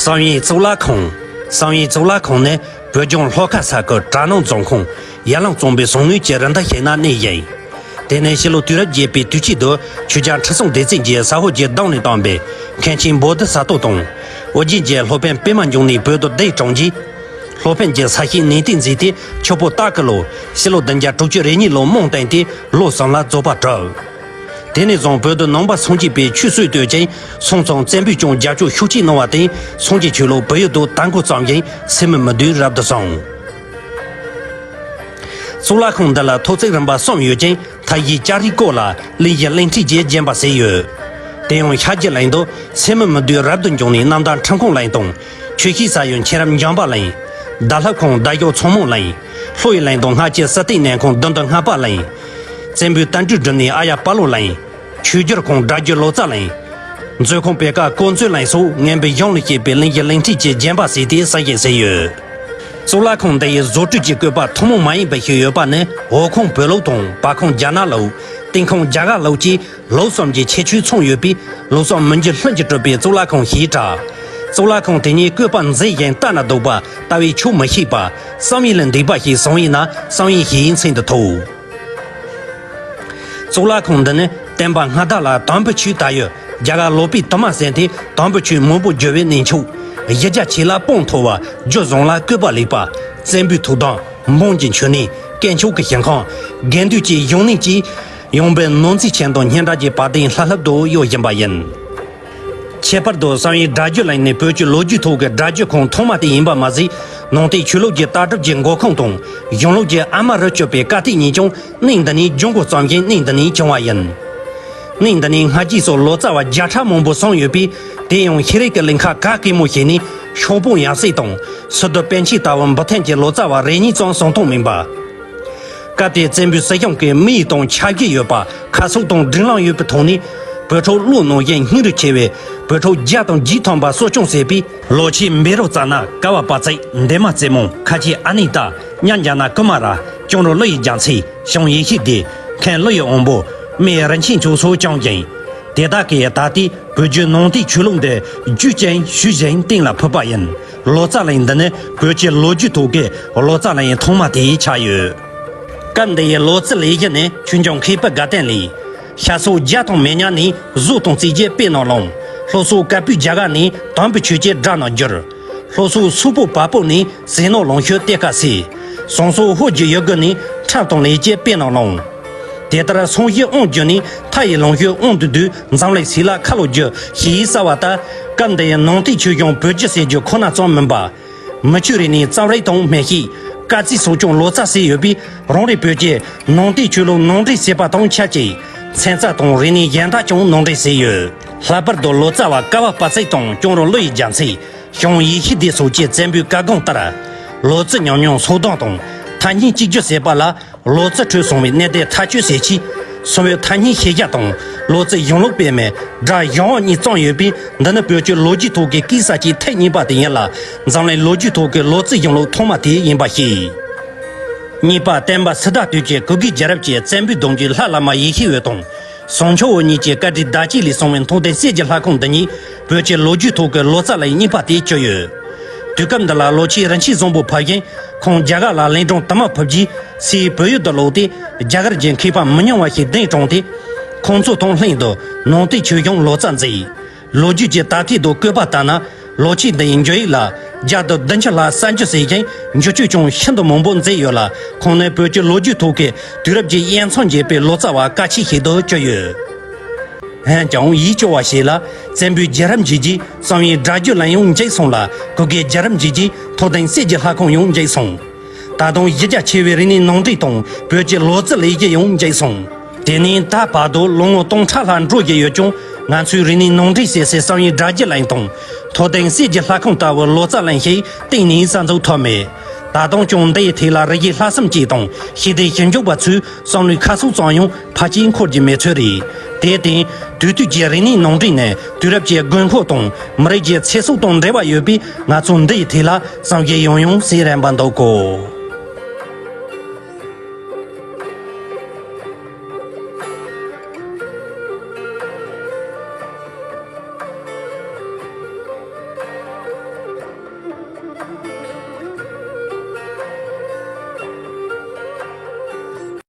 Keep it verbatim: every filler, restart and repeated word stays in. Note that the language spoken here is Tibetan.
བསམ་ཡས་གཙུག་ལག་ཁང་། བསམ་ཡས་གཙུག་ལག་ཁང་ནི་བོད་ལྗོངས་ལྷོ་ཁ་ས་ཁུལ་དྲག་སྣང་རྫོང་ཁོངས་ཡར་ལུང་གཙང་པོའི་ཟངས་དངུལ་གྱི་རི་མཐའ་ཞིག་ན་གནས་ཡིན། དེ་ནི་ཕྱི་ལོ་དུས་རབས་བརྒྱད་པའི་དུས་དཀྱིལ་དུ་ཆོས་རྒྱལ་ཁྲི་སྲོང་ལྡེ་བཙན་གྱིས་ས་འོག་གི་གདོང་ནས་བཏང་བའི་མཁན་ཆེན་བོ་དྷི་ས་ཏྭ་དང་། ཨོ་རྒྱན་གྱིས་སློབ་དཔོན་པདྨ་འབྱུང་གནས་བོད་དུ་གདན་དྲངས་རྗེས། སློབ་དཔོན་གྱིས་ས་གཤིས་ནན་ཏན་མཛད་དེ་ཆུ་ཕོ་སྟག་གི་ལོ། ཕྱི་ལོ་བདུན་བརྒྱ་དྲུག་ཅུ་རེ་གཉིས་ལོར་རྨོངས་བསྟན་ཏེ་ལོ་གསུམ་ལ་རྫོགས་པར་གྲུབ། དེ་ནས་བཟུང་བོད་དུ་ནང་པ་སངས་རྒྱས་པའི་ཆོས་སྲོལ་གཏོད་ཅིང་། སོང་ཙང་བཙན་པོས་ཀྱང་རྒྱབ་སྐྱོར་ཤུགས་ཆེ་གནང་བར་བརྟེན། སངས་རྒྱས་ཆོས་ལུགས་བོད་ཡུལ་དུ་དར་འགོ་བརྩམས་ཤིང་། སད་མི་མི་བདུན་རབ་ཏུ་བྱུང་། གཙུག་ལག་ཁང་འདི་ལ་ཐོག་བརྩེགས་རིམ་པ་གསུམ་ཡོད་ཅིང་། མཐའ་བཞིའི་ལྕགས་རིའི་སྐོར་ལ་གླིང་བཞི་གླིང་ཕྲན་གྱིས་བརྒྱན་པ་ཟེར་ཡོད། དེ་ཡང་ཤར་གྱི་གླིང་དུ་སད་མི་མི་བདུན་རབ་ཏུ་འབྱུང་གནས་རྣམ་དག་ཁྲི་སྐོང་གླིང་དང་། ཆོས་ཤེས་ས་ཡོན་མཁྱེན་རབ་འཇམ་དཔལ་གླིང་། རྟ་ལྷ་ཁང་རྟ་ཞོག་ཚོང་མང་གླིང་། ལྷོ་ཡི་གླིང་དུ་སྔ་ཕྱི་སྲིད་བརྟན་གནས་ཁང་བདུན་དུ་སྔགས་པ་གླིང་། བཙན་པོའི་དར་འགྲོས་སྒྲུབ་གནས་ཨ་ཡ་པ་ལོ་གླིང་། ཆོས་བསྒྱུར་ཁང་སྒྲ་བསྒྱུར་ལོ་ཙཱ་གླིང་། མཛོད་ཁང་པད་དཀར་དཀོར་མཛོད་གླིང་སོགས་མངོན་པའི་གཞུང་ལས་བཤད་པའི་གླིང་བཞི་གླིང་ཕྲན་གྱིས་བརྒྱན་པ་ཟེར་ཏེ་གསལ་བཤད་ཟེར་ཡོད། གཙུག་ལག་ཁང་འདི་ཡི་བཟོ་བཀོད་ཀྱི་བཀོད་པ་ཐུན་མོང་མ་ཡིན་པ་ཞིག་ཡོད་པ་ནི། འོག་ཁང་བོད་ལུགས་དང་། བར་ཁང་རྒྱ་ནག་ལུགས། སྟེང་ཁང་རྒྱ་གར་ལུགས་ཀྱི་ལུགས་གསུམ་གྱི་ཁྱད་ཆོས་ཚང་ཡོད་པས། ལུགས་གསུམ་མུན་གྱི་ལྷུན་གྱིས་གྲུབ་པའི་གཙུག་ལག་ཁང་ཞེས་གྲགས། གཙུག་ལག་ཁང་དེ་ཉིད་བཀོད་པ་མཛེས་ཤིང་ལྟ་ན་སྡུག་པ། ལྟ་བས་ཆོག་མི་ཤེས་པ། བསམ་ཡས་ལས་འདས་པ་ཞིག་བཟུང་བས་ན་བསམ་ཡས་ཞེས་མཚན་དུ་ཐོགས། གཙུག་ལག་ཁང་འདི་ནི་བསྟན་པ་སྔ་དར་ལ་དམ་པའི་ཆོས་དར་ཡུལ། རྒྱ་གར་ལོ་པཎ་དུ་མ་ཟེར་དེ་དམ་པའི་ཆོས་མང་པོ་བསྒྱུར་བའི་གནས་མཆོག། གཞི་རྒྱ་ཆེ་ལ་དཔངས་མཐོ་བ། རྒྱུ་བཟང་ལ་བཀོད་པ་ལེགས་པ། བཙན་པོའི་ཐུགས་དམ། འབངས་ཀྱི་མཆོད་གནས། དཀོན་མཆོག་གི་ཞིང་ཁམས། དགེ་འདུན་གྱི་བཞུགས་གནས་བཅས། ཡངས་པའི་ནོར་རྫས་ཆེན་དང་སྙན་གྲགས་ཀྱི་བ་དན་ལྷབ་ལྷབ་ཏུ་གཡོ་བཞིན་པ་ཡིན། ཁྱད་པར་དུ་བསམ་ཡས་སྒྲ་བསྒྱུར་གླིང་ནི་བོད་ཀྱི་ལོ་རྒྱུས་ཐོག་གི་སྒྲ་བསྒྱུར་ཁང་ཐོག་མ་དེ་ཡིན་པ་མ་ཟད། ནང་བསྟན་ཆོས་ལུགས་ཀྱི་ལྟ་གྲུབ་ཀྱི་འགོ་ཁུངས་དང་། གཞུང་ལུགས་ཀྱི་ཨ་མ་རུ་གྱུར་པའི་བཀའ་གཏེར་གཉིས་ཀྱང་གླིང་འདི་ནས་ལྗང་གུ་བརྩམས་ཤིང་གླིང་འདི་ནས་བྱུང་བ་ཡིན། གླིང་འདི་ནས་སྔ་རྗེས་སུ་ལོ་ཙཱ་བ་བརྒྱ་ཕྲག་མང་པོ་སོང་ཡོད་པས། དེ་ཡང་ཤེས་རིག་གི་གླིང་ཁ་ག་གེ་མོ་ཞིག་ནས་ཤོ་སྤོང་ཡབ་སྲས་དང་། སི་ཏུ་པཎ་ཆེན་ལྟ་བུ་འབུམ་ཐོན་གྱི་ལོ་ཙཱ་བ་རེ་གཉིས་ཙམ་སོང་སྟངས་མིན་པ། སྐབས་དེའི་བཙན་པོའི་སྲིད་གཞུང་གི་དམིགས་ཡུལ་དང་འཆར་གཞི་ཡོད་པ། ཁ་གསོ་དང་སྒྲིག་ལམ་ཡོད་པའི་ཐོག་ནས། བོད་ཕྲུག་བློ་ནང་བཞིན་སྙིང་རུས་ཆེ་བའི་བོད་ཕྲུག་བརྒྱ་དང་བརྒྱད་ཐམ་པ་གསོ་སྐྱོང་བྱས་པས། ལོ་ཆེན་བཻ་རོ་ཙ་ན། ཀ་བ་པ་ཙེ། འདན་མ་རྩེ་མོ། ཁ་ཆེ་ཨ་ནི་ཏ། ཉ་འཇའ་ན་ཀུ་མ་ར། གཅུང་རོ་ཀླུ་ཡི་རྒྱལ་མཚན། ཞང་ཡེ་ཤེས་སྡེ། མཁན་ཀླུ་ཡི་དབང་པོ། རྨེ་རིན་ཆེན་མཆོག་སོགས་བྱུང་ཞིང་། དེ་དག་གིས་ད་ལྟའི་བོད་བརྒྱུད་ནང་བསྟན་ཆོས་ལུགས་འདི་བརྒྱུད་ཅིང་ཞུས་ཤིང་གཏན་ལ་ཕབ་པ་ཡིན། ལོ་ཙཱ་གླིང་འདི་ནི་བོད་ཀྱི་ལོ་རྒྱུས་ཐོག་གི་ལོ་ཙཱ་གླིང་ཐོག་མ་དེ་ཆགས་ཡོད། སྐབས་འདི་ཡི་ལོ་ཙཱ་ལས་གཞི་ནི་ཆོས་འབྱུང་མཁས་པའི་དགའ་སྟོན་ལས། ཤ་སོགས་བརྒྱ་དང་མི་ཉག་ནས་བཟོ་དང་རྩིས་ཀྱི་དཔེ་རྣམས་བླངས། ལྷོ་སོགས་བཀའ་པོད་རྒྱ་གར་ནས་དམ་པའི་ཆོས་ཀྱི་སྒྲ་རྣམས་བསྒྱུར། ལྷོ་སོགས་སུག་པོ་བལ་པོ་ནས་ཟས་ནོར་ལོངས་སྤྱོད་གཏེར་ཁ་བྱས། ཟངས་སོགས་ཧོར་གྱི་ཡུལ་དགུ་ནས་ཁྲབ་དང་ལས་ཀྱི་དཔེ་རྣམས་བླངས། དེ་ལྟར་སངས་རྒྱས་དབང་བསྒྱུར་ནས། མཐའ་ཡི་ལོངས་སྤྱོད་དབང་དུ་བསྡུས། འཛམ་གླིང་ཞིག་ལ་ཁ་ལོ་བསྒྱུར་ཞེས་གསལ་བ་ལྟར། སྐབས་འདི་ཡི་ནང་བསྟན་ཆོས་འབྱུང་བོད་བསྒྱུར་ཟེར་རྒྱུ་ཁོ་ན་ཙམ་མིན་པ། མི་ཆོས་རིག་གནས་རྩ་བ་རིག་དང་སྨན་དཔྱད། སྐར་རྩིས་སོགས་ཀྱང་ལོ་ཙཱ་བྱས་ཡོད་པས། རང་རེའི་བོད་ཀྱི་ནང་བསྟན་ཆོས་ལུགས་ནང་འདྲེན་བྱེད་པ་དང་ཆབས་ཅིག་ཚན་རྩལ་དང་རིག་གནས་གཞན་དག་ཀྱང་ནང་འདྲེན་བྱས་ཡོད། ལྷག་པར་དུ་ལོ་ཙཱ་བ་ཀ་བ་པ་ཙེ་དང་གཅུང་རོ་ཀླུ་ཡི་རྒྱལ་མཚན། ཞང་ཡེ་ཤེས་སྡེ་སོགས་ཀྱིས་བཙན་པོའི་བཀའ་དགོངས་ལྟར། ལོ་ཙཱ་ཉམས་མྱོང་སོ་བདུན་དང་། ཐ་སྙད་གཅིག་གྱུར་བྱེད་པ་ལ། ལོ་ཙཱ་ཁྲོད་གསུང་བའི་གནད་དོན་ཐག་གཅོད་བྱེད་ཆེད། གསུང་བའི་ཐ་སྙད་ཤེས་བྱ་དང་། ལོ་ཙཱའི་གཞུང་ལུགས་སྤེལ་མའི་སྒྲ་གཞུང་བ་གཉིས་བརྩམས་ཡོད་པས། འདི་ནི་བོད་ཀྱི་ལོ་རྒྱུས་ཐོག་གི་སྐད་གསར་བཅད་ཐེངས་གཉིས་པ་དེ་ཡིན་ལ། འཛམ་གླིང་ལོ་རྒྱུས་ཐོག་གི་ལོ་ཙཱའི་གཞུང་ལུགས་ཐོག་མ་དེ་ཡིན་པ་ཤེས། གཉིས་པ། བསྟན་པ་སི་ཏཱ་དུས་ཀྱི་གུ་གེ་རྒྱལ་རབས་ཀྱི་བཙན་པོའི་གདུང་རྒྱུད་ལྷ་བླ་མ་ཡེ་ཤེས་འོད་དང་། ཟངས་ཆུ་འོད་གཉིས་ཀྱི་བཀའ་དྲིན་དར་ཅིག་ལས་གསུངས་པའི་མཐོང་ལྡན་གསེར་གྱི་ལྷ་ཁང་འདི་ཉིད་བོད་ཀྱི་ལོ་རྒྱུས་ཐོག་གི་ལོ་ཙཱ་གླིང་གཉིས་པ་དེ་གྱུར་ཡོད། དུས་སྐབས་འདི་ལ་ལོ་ཆེན་རིན་ཆེན་བཟང་པོ་ཕེབས་ཤིང་ཁོང་རྒྱ་གར་ལ་གླིང་སྒྲུང་དུ་མ་ཕེབས་རྗེས་སུས་བོད་ཡུལ་དུ་ལོག་སྟེ་རྒྱ་གར་གྱི་མཁས་པ་མི་ཉུང་བ་ཞིག་གདན་དྲངས་ཏེ། ཁོང་ཚོ་དང་ལྷན་དུ་ནང་བསྟན་ཆོས་གཞུང་ལོ་ཙཱ་མཛད། ལོ་རྒྱུས་ཀྱི་དར་འཕེལ་དང་བཀོད་པ་ལྟར་ན། ལོ་ཆེན་འདི་ཡི་འཇུག་ཡིག་ལ་བརྒྱ་དང་བདུན་ཅུ་ལྷག་གསར་འཇུག་བྱས་ཤིང་འགྱུར་བཅོས་ཀྱང་ཤིན་ཏུ་མང་པོ་མཛད་ཡོད་ལ། ཁོང་ནི་བོད་ཀྱི་ལོ་རྒྱུས་ཐོག་གི་དུས་རབས་ཀྱི་དབྱེ་མཚམས་འབྱེད་པའི་ལོ་ཙཱ་བ་གལ་ཆེ་ཞིག་ཏུ་གྱུར་ཡོད། འོན་ཀྱང་ཡིད་སྐྱོ་བ་ཞིག་ལ། བཙན་པོའི་རྒྱལ་རབས་མཇུག་རྗེས་བསམ་ཡས་སྒྲ་བསྒྱུར་གླིང་ཡང་འཇིག་སོང་ལ། གུ་གེ་རྒྱལ་རབས་མཇུག་རྗེས་མཐོང་ལྡན་གསེར་གྱི་ལྷ་ཁང་ཡང་འཇིག་སོང་། ད་དུང་གཞི་རྒྱ་ཆེ་བའི་རིག་གནས་ནང་འདྲེན་དང་བོད་ཀྱི་ལོ་ཙཱ་ལས་གཞི་ཡང་འཇིག་སོང་། དེ་ནས་ད་བར་དུ་ལོ་ངོ་སྟོང་ཕྲག་ལྷག་འགྲོ་བཞིན་ཡོད་ཀྱང་། ང་ཚོས་རིག་གནས་ནང་འདྲེན་བྱེད་སའི་བསམ་ཡས་སྒྲ་བསྒྱུར་གླིང་དང་མཐོང་ལྡན་གསེར་གྱི་ལྷ་ཁང་ལྟ་བུའི་ལོ་ཙཱ་གླིང་ཞིག་གཏན་ནས་གསར་འཛུགས་ཐུབ་མེད། ད་དུང་ཀྱང་འདི་ཡི་ཐད་ལ་རིག་གཞི་ལྷག་བསམ་ཅིག་དང་ཤེས་ལྡན་ཞིབ་འཇུག་པ་ཚོས་བསམ་བློའི་ཁ་ཕྱོགས་ཙམ་ཡང་ཕལ་ཆེར་འཁོར་རྒྱུ་མེད་ཚོད་རེད། དེར་བརྟེན། དུས་དུས་ཀྱི་རིག་གནས་ནང་འདྲེན་ནི་དུས་རབས་ཀྱི་དགོས་མཁོ་དང་མི་རིགས་ཀྱི་ཚེ་སྲོག་དང་འབྲེལ་བ་ཡོད་པས། ང་ཚོས་འདི་ཡི་ཐད་ལ་བསམ་གཞིག་ཡང་ཡང་བྱེད་རན་པ་འདུག་གོ།